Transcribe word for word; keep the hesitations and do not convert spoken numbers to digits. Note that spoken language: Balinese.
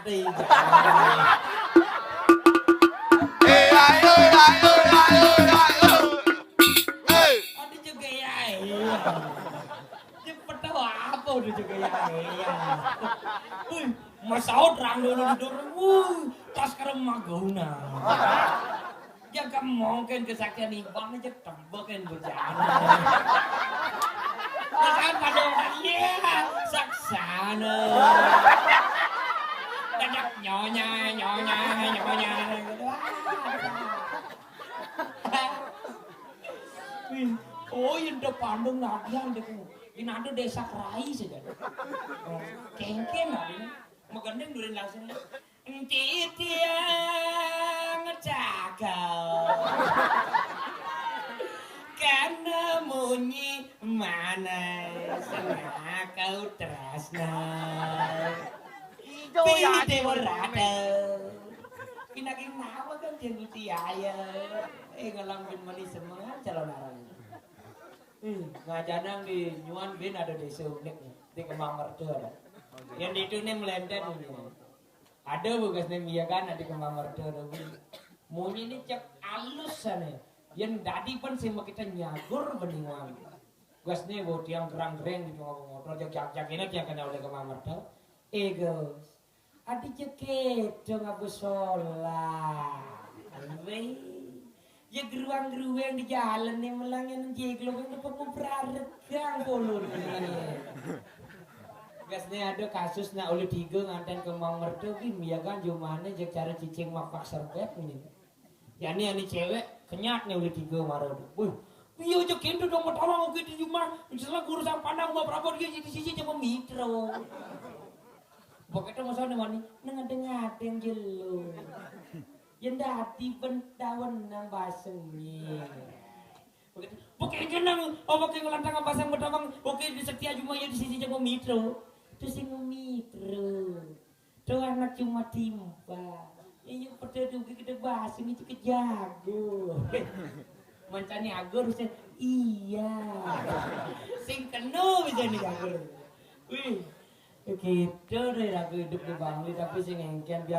Eh, ayo, ayo, ayo, ayo. Eh. Aduh, juga ya, iya. Cepet tahu apa udah juga ya, iya. Wih, Mas Saud rang dulu di dorong. Wuh, tas kerem maguna. Jaga mungkin kesaktian ibang aja tembakin berjalan. Mas Saud pada orang, iya, saksana. Dadak nyonya, nyonya, nyonya. Wih, oh, yang udah pandung latihan deh. Ini ada desa kerai saja. Kengken lah ini. Megendeng durin langsung. Enti tiang cakal. Karena munyi mana sana kau terasna. Pide berada. Pinaking nama kan dia nguti aja. Eh, ngelam bin mani semangat calon arang. Eh, ngajanang di nyuan bin ada desa unik nih. Di Kemang Merdu ada. Yang di itu nih melenden nih. Ada bukas nih, iya kan, ada Kemang Merdu ada bin. Munyi ini cek alus sana. Yang dadi pun sih mau kita nyagur beningan. Gas nih bawa tiang gerang-gereng di tengah motor, jag-jag ini tiang kena oleh Kemang Merdu. Eh, Gus. Adi jekedo ngabus sholat. Weh. Ya geruang-gerueng di jalan nih melang yang jeglo kan dapat memperarek gang bolon. Gas nih ada kasus nak oleh tiga nganten Kemang Merdu bin, ya kan, jumane jek cara cicing mak pak serbet nih. Ya nih, ini cewek kenyat nih oleh tiga marah. Wih, iya aja kendo dong mau tolong oke di rumah. Misalnya guru sang pandang mau berapa dia di sisi coba mitro. Pokoknya mau sana mani ngadeng-ngadeng jelo. Yang dati pentawen nang basengnya. Pokoknya nang apa kayak ngelantang apa sang bertawang, oke di setia cuma ya di sisi coba mitro. Terus yang mitro. Tuh anak cuma timba. Iya, pada dugi gede basi ini juga jago. Mancani agur sih. Iya. Sing kenu bisa nih agur. Wih. Gitu deh lagu hidup di Bangli, tapi sing engken biar